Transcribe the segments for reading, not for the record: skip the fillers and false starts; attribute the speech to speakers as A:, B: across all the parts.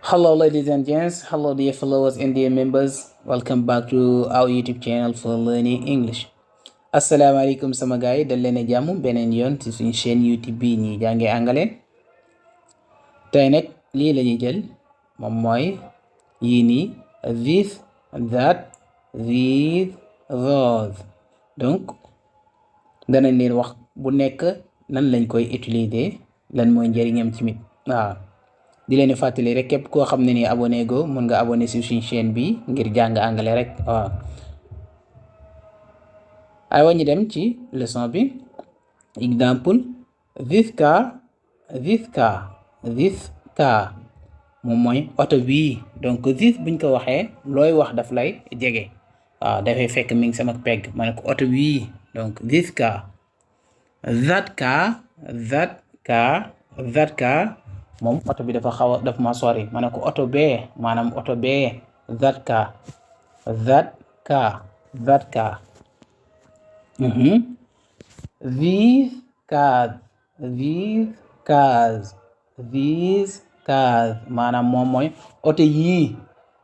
A: Hello, ladies and gents. Hello, dear followers and dear members. Welcome back to our YouTube channel for learning English. Asalaamaaleykum sama gars yi dal leen a jàmm beneen yoon ci suñu chaîne YouTube bi ñuy jàngee anglais tey nag lii la ñuy jël moom mooy yii nii this, that, these, those. Donc danañ leen wax bu nekk nan lañ koy utiliser lan mooy njëriñam ci mit waaw. di leen fàttali rek képp koo xam ne ni abonné go mën nga abonné si suñu chaîne bi ngir jàng anglais rek waaw. aywa ñu dem ci leçon bi. Exemple this car moom mooy oto bii. Donc this buñ ko waxee looy wax daf lay jege waaw, dafay fekk mi ngi sama pegg ma ne ko oto bii. Donc this car. that car moom oto bi dafa xaw a daf ma sori ma ne ko oto bee, maanaam oto bee. that car. These cars maanaam moom mooy oto yii.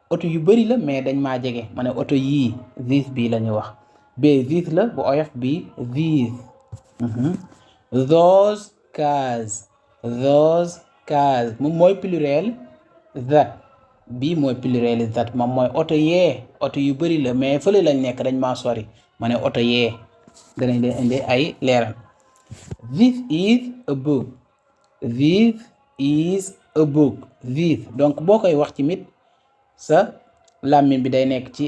A: oto yu bari la mais dañ maa jege ma ne oto yii. these bii la ñu wax bee these la bu oyof bi these. those cars moom mooy pluriel that. bii mooy pluriel that moom mooy oto yee. oto yu bari la mais fële lañ nekk dañ maa sori ma ne oto yee. danañ leen indi ay leeral. This is a book. This donc boo koy wax ci mit sa làmmiñ bi day nekk ci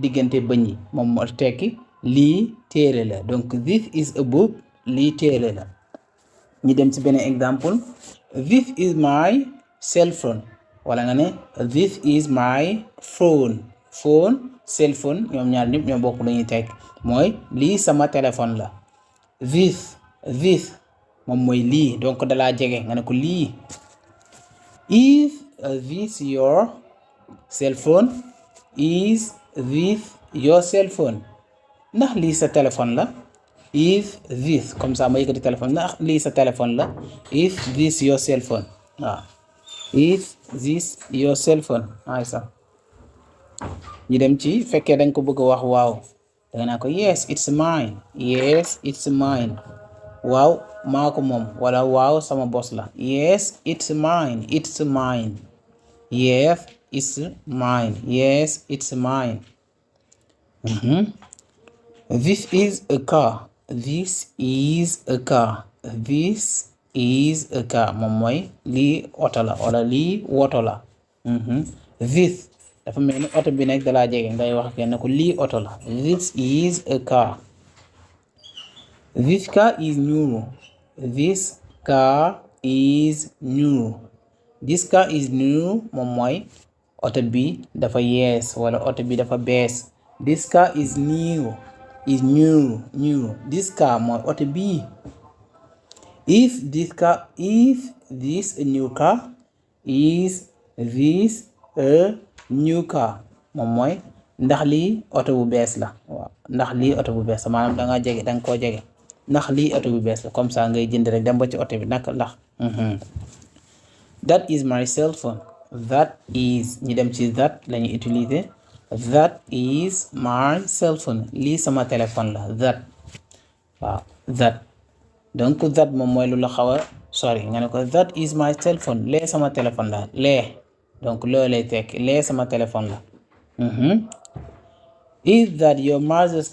A: diggante bëñ yi moom moo tekki lii téere la. donc this is a book, lii téere la. ñu dem ci beneen exemple. This is my cell phone wala nga ne this is my phone. Cell phone ñoom ñaar ñëpp ñoo bokk lañuy tekk mooy lii sama téléphone la. this moom mooy lii donc dalaa jege nga ne ko lii. Is this your cell phone? Is this your cell phone? ndax lii sa téléphone la. Is this comme ça ma yëkkati téléphone ndax lii sa téléphone la. Is this your cell phone? waaw. Is this your cell phone? ay sax ñu dem ci fekkee dañ ko bëgg a wax waaw danga naa ko yes it's mine. waaw maa ko moom wala waaw sama bos la. yes it's mine. yes it's mine. This is a car. moom mooy lii oto la wala lii woto la. this dafa mel ni oto bi nekk dalaa jege ngay wax kenn ko lii oto la. this is a car. This car is new. moom mooy oto bi dafa yees wala oto bi dafa bees. This car is new. This car mooy oto bi. Is this a new car? Is this a new car? moom mooy ndax lii oto bu bees la. waaw ndax lii oto bu bees la maanaam danga koo jege. ndax lii oto bu bees la comme ça ngay jënd rek dem ba ci oto bi naka ndax. That is my cell phone. ñu dem ci that lañuy utiliser. That is my cell phone. lii sama téléphone la. waaw that donc that moom mooy lu la xaw a sori nga ne ko that is my cell phone. lee sama téléphone la. lee donc loolu lay tekk lee sama téléphone la. Is that your mother's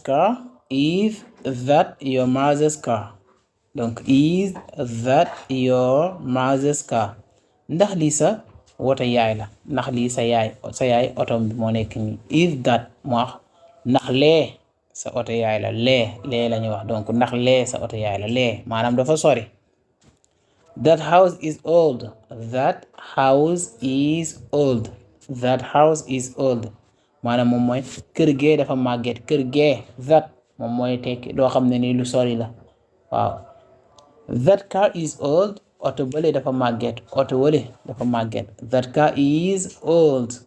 A: car? donc is that your mother's car? ndax lii sa woto yaay la. ndax lii sa yaay oto bi moo nekk nii. is that moo wax ndax lee sa oto yaay la. lee la ñuy wax donc ndax lee sa oto yaay la. lee maanaam dafa sori. That house is old. maanaam moom mooy kër gee dafa màgget. kër gee that moom mooy tekki doo xam ne ni lu sori la waaw. That car is old. oto bële dafa màgget. that car is old.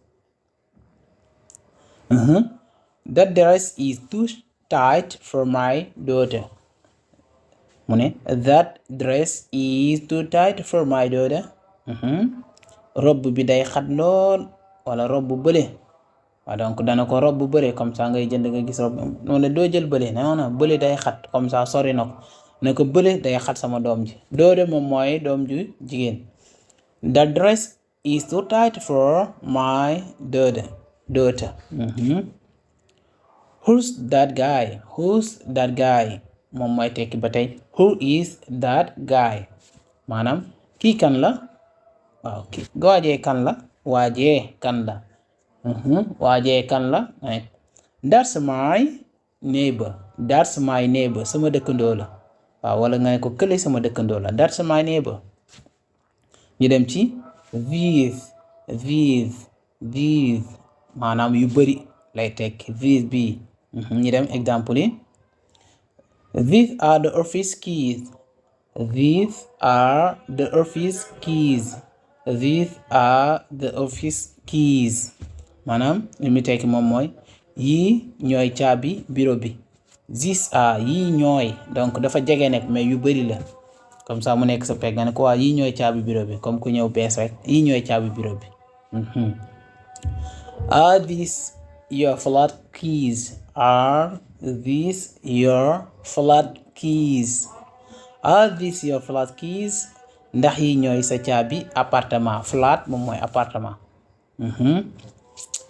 A: That dress is too tight for my daughter. mu ne that dress is too tight for my daughter. robb bi day xat lool wala robb bële waaw donc dana ko robb bële comme ça ngay jënd nga gis robb noonu doo jël bële non bële day xat comme ça sori na ko ne ko bële day xat sama doom ji doode moom mooy doom ju jigéen the dress is too tight for my daughter who's that guy moom mooy tekki ba tey who is that guy maanaam kii kan la waaw kii waajee kan la waajee kan la that's my neighbor sama dëkkandoo la waaw wala nga ne ko kële sama dëkkandoo la that's my neighbor ñu dem ci these maanaam yu bari lay tekki these bi ñu dem exemple yi these are the office keys maanaam li mu tekki moom mooy yii ñooy caabi bureau bi these are yii ñooy donc dafa jege nekk mais yu bari la comme ça mu nekk sa pegg nga ne ko waa yii ñooy caabi bureau bi comme ku ñëw bees rek yii ñooy caabi bureau bi are these your flat keys ndax yi ñooy sa caabi appartement flat moom mooy appartement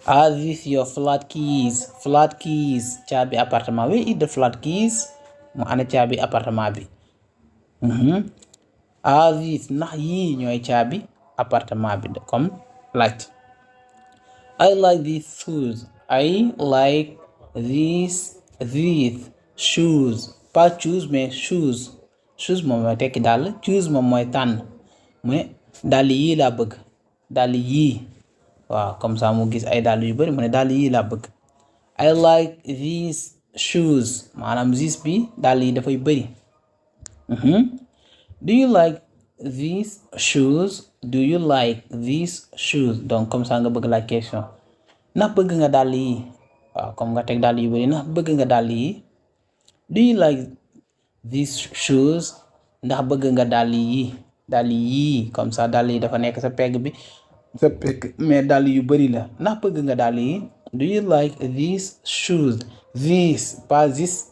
A: are these your flat keys caabi appartement where is the flat keys mu ana caabi appartement bi are these ndax yi ñooy caabi appartement bi comme laaj I like these shoes pas choose mais shoes moom mooy tekki dàll choose moom mooy tànn mu ne dàll yii laa bëgg dàll yii waaw comme ça mu gis ay dàll yu bari mu ne dàll yii laa bëgg I like these shoes maanaam this bi dàll yi dafay bari do you like these shoes donc comme ça nga bëgg la question ndax bëgg nga dàll yi waaw comme nga teg dàll yu bari ndax bëgg nga dàll yi do you like these shoes ndax bëgg nga dàll yi comme ça dàll yi dafa nekk sa pegg mais dàll yu bari la ndax bëgg nga dàll yi do you like these shoes pas this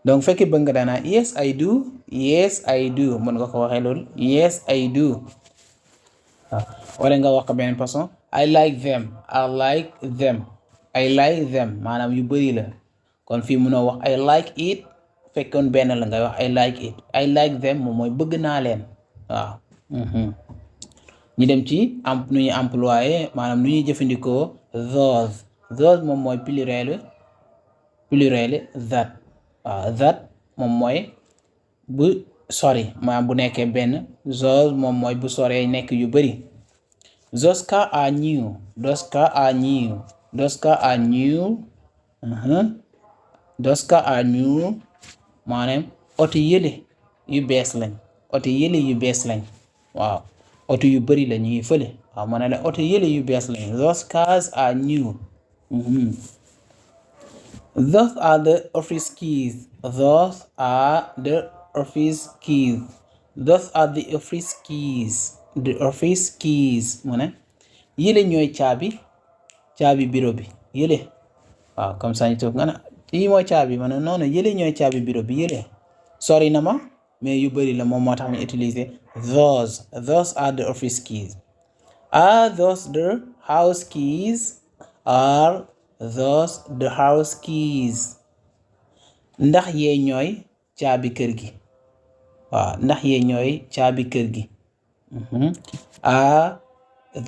A: donc fekkee bëgg nga daanaa yes I do mën nga ko waxee loolu yes I do waaw wala nga wax ko benn façon I like them maanaam yu bari la kon fii mënoo wax I like it fekkoon benn la ngay wax I like it I like them moom mooy bëgg naa leen waaw ñu dem ci nu ñuy employé maanaam nu ñuy jëfandikoo those moom mooy pluriel that waaw that moom mooy bu sori maanaam bu nekkee benn those moom mooy bu soree nekk yu bari those cars are new maanaam oto yële yu bees lañ waaw oto yu bari la ñuy fële waaw ma ne la oto yële yu bees lañ those cars are new those are the office keys mu ne yële ñooy caabi bureau bi yële waaw comme ça ñu toog nga ne yii mooy caabi ma ne noonu yële ñooy caabi bureau bi yële sori na ma mais yu bari la moom moo tax ñu utiliser those are the office keys are those the house keys ndax yee ñooy caabi kër gi waaw ndax yee ñooy caabi kër gi are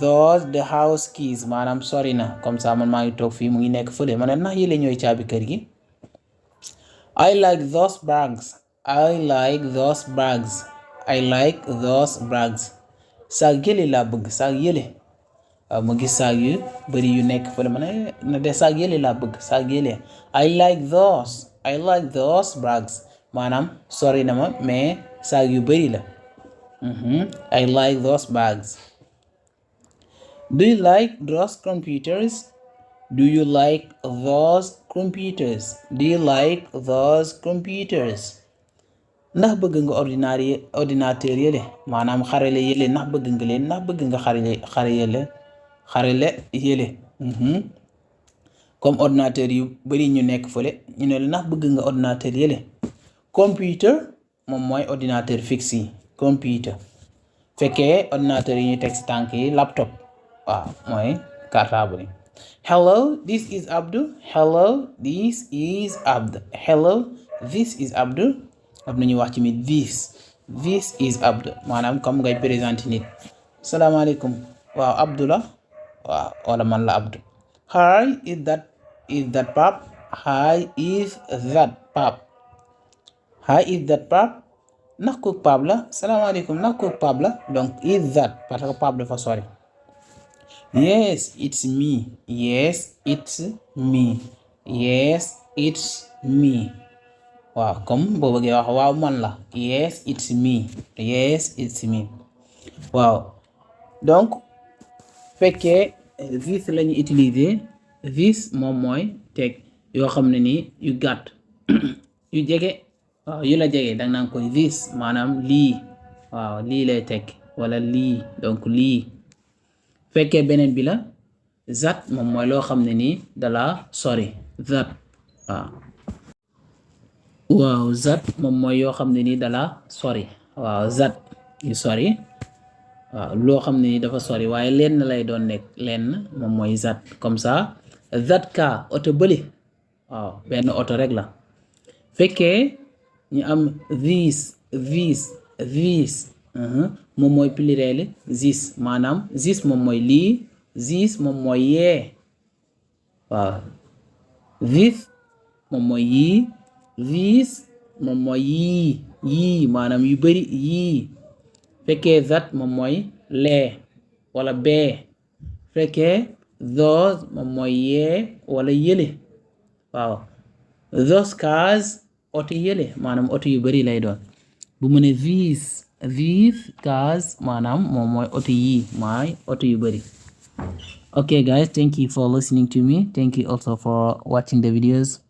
A: those the house keys maanaam sori na comme ça man maa ngi toog fii mu ngi nekk fële ma ne ndax yële ñooy caabi kër gi I like those bags saag yële laa bëgg saag yële waaw mu gis saag yu bari yu nekk fële ma ne na de saag yële laa bëgg saag yële I like those bags maanaam sori na ma mais saag yu bari la I like those bags do you like those computers ndax bëgg nga ordinateur yële maanaam xarale yële ndax bëgg nga leen ndax bëgg nga xarale yële comme ordinateur yu bari ñu nekk fële ñu ne la ndax bëgg nga ordinateur yële. Computer moom mooy ordinateur fixe yi computer fekkee ordinateur yi ñu teg ci tànk yi laptop waaw mooy cartable yi. Hello, this is Abdou. Hello, this is Abdou. Hello, this is Abdou. am nañu wax ci mi this is Abdou maanaam comme ngay présenter nit. Salaamaaleykum waaw Abdou la waaw wala man la Abdou. Hi, is that pap? Hi, is that pap? Hi, is that pap? Ndax kooku pap la. Salaamaaleykum ndax kooku pap la. Donc is that parce que pap dafa sori. Yes, it's me. Yes, it's me. Yes, it's me. waaw comme boo bëggee wax waaw man la. Yes, it's me. Yes, it's me. waaw donc fekkee this la ñu utiliser this moom mooy teg yoo xam ne nii yu gàtt yu jege waaw yu la jege danga naan koy this maanaam lii waaw lii lay teg wala lii donc lii. fekkee beneen bi la that moom mooy loo xam ne nii dala sori that waaw that moom mooy yoo xam ne nii dala sori waaw that yu sori waaw loo xam ne nii dafa sori waaye lenn lay doon nekk lenn moom mooy that comme ça that car oto bële waaw benn oto rek la. fekkee ñu am this moom mooy pluriel this maanaam this moom mooy lii this moom mooy yee waaw this moom mooy yii this moom mooy yii maanaam yu bari yii. fekkee that moom mooy lee wala bee. fekkee those moom mooy yee wala yële waaw those cars oto yële maanaam oto yu bari lay doon. bu mu ne these cars maanaam moom mooy oto yii mooy oto yu bari. Okay guys, thank you for listening to me. Thank you also for watching the videos.